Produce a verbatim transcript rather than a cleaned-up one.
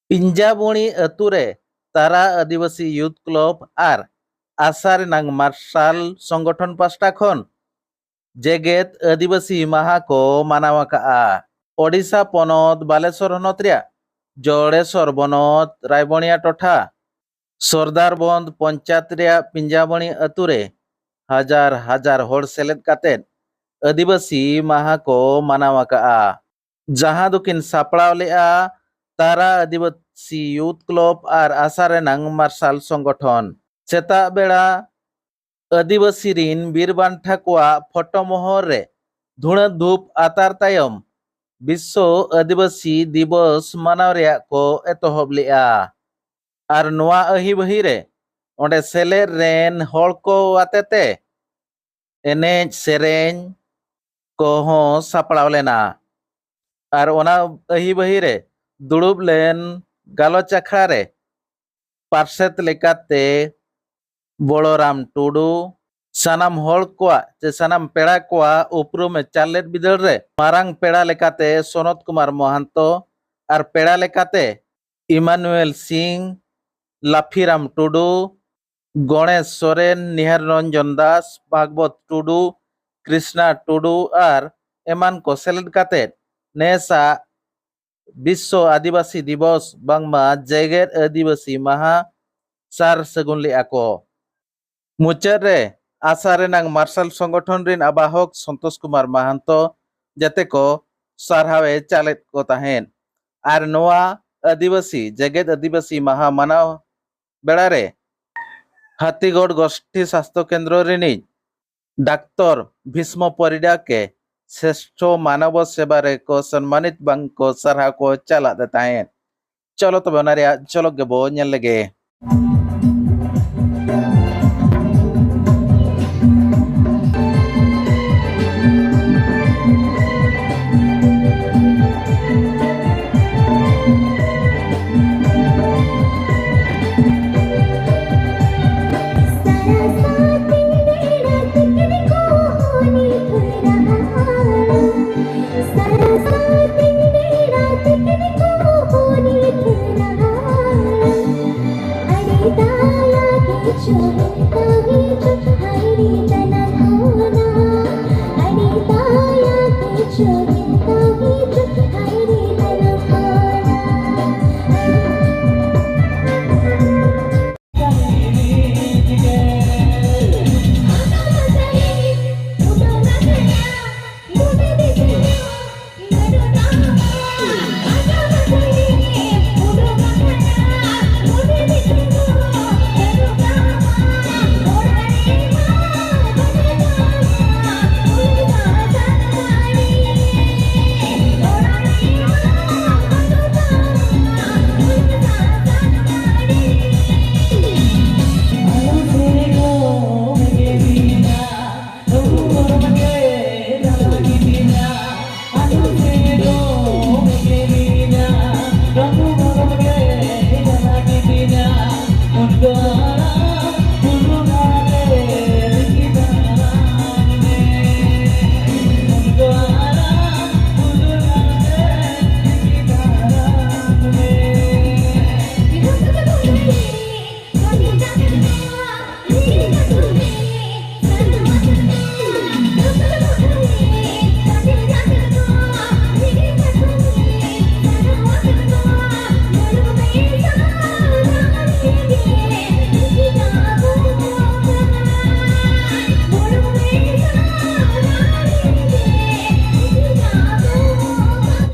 ᱯᱤᱧᱡᱟᱵᱩᱬᱤ ᱟᱹᱛᱩ ᱨᱮ ᱛᱟᱨᱟ ᱟᱹᱫᱤᱵᱟᱹᱥᱤ youth club ᱟᱨ ᱟᱥᱟ ᱨᱮᱱᱟᱝ ᱢᱟᱨᱥᱟᱞ ᱥᱚᱝᱜᱚᱴᱷᱚᱱ ᱯᱟᱥᱴᱟ ᱠᱷᱚᱱ ᱡᱮᱜᱮᱛ ᱟᱹᱫᱤᱵᱟᱹᱥᱤ ᱢᱟᱦᱟ ᱠᱚ ᱢᱟᱱᱟᱣ ᱟᱠᱟᱫᱼᱟ᱾ ᱳᱰᱤᱥᱟ ᱯᱚᱱᱚᱛ ᱵᱟᱞᱮᱥᱚᱨ ᱦᱚᱱᱚᱛ ᱨᱮᱭᱟᱜ ᱡᱚᱲᱮᱥᱚᱨ ᱵᱚᱱᱚᱛ ᱨᱟᱭᱵᱚᱬᱤᱭᱟ ᱴᱚᱴᱷᱟ ᱥᱚᱨᱫᱟᱨᱵᱚᱱᱫ ᱯᱚᱧᱪᱟᱭᱮᱛ ᱨᱮᱭᱟᱜ ᱯᱤᱧᱡᱟᱵᱚᱬᱤ ᱟᱹᱛᱩ ᱨᱮ ᱦᱟᱡᱟᱨ ᱦᱟᱡᱟᱨ ᱦᱚᱲ ᱥᱮᱞᱮᱫ ᱠᱟᱛᱮ ᱟᱹᱫᱤᱵᱟᱹᱥᱤ ᱢᱟᱦᱟ ᱠᱚ ᱢᱟᱱᱟᱣ ᱟᱠᱟᱫᱼᱟ, ᱡᱟᱦᱟᱸ ᱫᱚᱠᱤᱱ ᱥᱟᱯᱲᱟᱣ ᱞᱮᱫᱼᱟ ᱛᱟᱨᱟ ᱟᱹᱫᱤᱵᱟᱹᱥᱤ ᱭᱩᱛᱷ ᱠᱞᱚᱵᱽ ᱟᱨ ᱟᱥᱟ ᱨᱮᱱᱟᱝ ᱢᱟᱨᱥᱟᱞ ᱥᱚᱝᱜᱚᱴᱷᱚᱱ᱾ ᱥᱮᱛᱟᱜ ᱵᱮᱲᱟ ᱟᱹᱫᱤᱵᱟᱹᱥᱤ ᱨᱤᱱ ᱵᱤᱨ ᱵᱟᱱᱴᱷᱟ ᱠᱚᱣᱟᱜ ᱯᱷᱚᱴᱚ ᱢᱚᱦᱚᱨ ᱨᱮ ᱫᱷᱩᱬᱟᱹ ᱫᱷᱩᱯ ᱟᱛᱟᱨ ᱛᱟᱭᱚᱢ ᱵᱤᱥᱥᱚ ᱟᱹᱫᱤᱵᱟᱹᱥᱤ ᱫᱤᱵᱚᱥ ᱢᱟᱱᱟᱣ ᱨᱮᱭᱟᱜ ᱠᱚ ᱮᱛᱚᱦᱚᱵ ᱞᱮᱫᱼᱟ᱾ ᱟᱨ ᱱᱚᱣᱟ ᱟᱹᱦᱤᱵᱟᱹᱦᱤ ᱨᱮ ᱚᱸᱰᱮ ᱥᱮᱞᱮᱫ ᱨᱮᱱ ᱦᱚᱲ ᱠᱚ ᱟᱛᱮᱛᱮ ᱮᱱᱮᱡ ᱥᱮᱨᱮᱧ ᱠᱚᱦᱚᱸ ᱥᱟᱯᱲᱟᱣ ᱞᱮᱱᱟ᱾ ᱟᱨ ᱚᱱᱟ ᱟᱹᱦᱤᱵᱟᱹᱦᱤ ᱨᱮ ᱫᱩᱲᱩᱵ ᱞᱮᱱ ᱜᱟᱞᱚᱪ ᱟᱠᱷᱲᱟ ᱨᱮ ᱯᱟᱨᱥᱮᱛ ᱞᱮᱠᱟᱛᱮ ᱵᱚᱲᱚᱨᱟᱢ ᱴᱩᱰᱩ, ᱥᱟᱱᱟᱢ ᱦᱚᱲ ᱠᱚᱣᱟᱜ ᱪᱮ ᱥᱟᱱᱟᱢ ᱯᱮᱲᱟ ᱠᱚᱣᱟᱜ ᱩᱯᱨᱩᱢ ᱮ ᱪᱟᱞ ᱞᱮᱫ ᱵᱤᱫᱟᱹᱞ ᱨᱮ ᱢᱟᱨᱟᱝ ᱯᱮᱲᱟ ᱞᱮᱠᱟᱛᱮ ᱥᱚᱱᱚᱛ ᱠᱩᱢᱟᱨ ᱢᱚᱦᱟᱱᱛᱚ ᱟᱨ ᱯᱮᱲᱟ ᱞᱮᱠᱟᱛᱮ ᱤᱢᱟᱱᱩᱭᱮᱞ ᱥᱤᱝ, ᱞᱟᱯᱷᱤᱨᱟᱢ ᱴᱩᱰᱩ, ᱜᱚᱬᱮᱥ ᱥᱚᱨᱮᱱ, ᱱᱤᱦᱟᱨ ᱨᱚᱧᱡᱚᱱ ᱫᱟᱥ, ᱵᱷᱟᱜᱽᱵᱚᱛ ᱴᱩᱰᱩ, ᱠᱨᱤᱥᱱᱟ ᱴᱩᱰᱩ ᱟᱨ ᱮᱢᱟᱱ ᱠᱚ ᱥᱮᱞᱮᱫ ᱠᱟᱛᱮ ᱱᱮᱥᱟᱜ ᱵᱤᱥᱥᱚ ᱟᱹᱫᱤᱵᱟᱹᱥᱤ ᱫᱤᱵᱚᱥ ᱵᱟᱝᱢᱟ ᱡᱮᱜᱮᱛ ᱟᱹᱫᱤᱵᱟᱹᱥᱤ ᱢᱟᱦᱟ ᱥᱟᱨ ᱥᱟᱹᱜᱩᱱ ᱞᱮᱫᱼᱟ ᱠᱚ᱾ ᱢᱩᱪᱟᱹᱫ ᱨᱮ ᱟᱥᱟ ᱨᱮᱱᱟᱝ ᱢᱟᱨᱥᱟᱞ ᱥᱚᱝᱜᱚᱴᱷᱚᱱ ᱨᱤᱱ ᱟᱵᱟᱦᱚᱠ ᱥᱚᱱᱛᱳᱥ ᱠᱩᱢᱟᱨ ᱢᱟᱦᱟᱱᱛᱚ ᱡᱟᱛᱮ ᱠᱚ ᱥᱟᱨᱦᱟᱣ ᱮ ᱪᱟᱞᱮᱫ ᱠᱚ ᱛᱟᱦᱮᱸᱫ᱾ ᱟᱨ ᱱᱚᱣᱟ ᱟᱹᱫᱤᱵᱟᱹᱥᱤ, ᱡᱮᱜᱮᱛ ᱟᱹᱫᱤᱵᱟᱹᱥᱤ ᱢᱟᱦᱟ ᱢᱟᱱᱟᱣ ᱵᱮᱲᱟ ᱨᱮ ᱦᱟᱛᱤᱜᱚᱲ ᱜᱳᱥᱴᱷᱤ ᱥᱟᱥᱛᱷᱚ ᱠᱮᱱᱫᱨᱚ ᱨᱤᱱᱤᱡ ᱰᱟᱠᱛᱚᱨ ᱵᱷᱤᱥᱢᱚ ᱯᱚᱨᱤᱰᱟ ᱠᱮ ᱥᱨᱮᱥᱴᱷᱚ ᱢᱟᱱᱚᱵ ᱥᱮᱵᱟ ᱨᱮᱠᱚ ᱥᱚᱱᱢᱟᱱᱤᱛ ᱵᱟᱝ ᱠᱚ ᱥᱟᱨᱦᱟᱣ ᱠᱚ ᱪᱟᱞᱟᱜ ᱛᱟᱦᱮᱸᱫ᱾ ᱪᱚᱞᱚ ᱛᱚᱵᱮ ᱚᱱᱟ ᱨᱮᱭᱟᱜ ᱡᱷᱚᱞᱚᱠ ᱜᱮᱵᱚ ᱧᱮᱞ ᱞᱮᱜᱮ᱾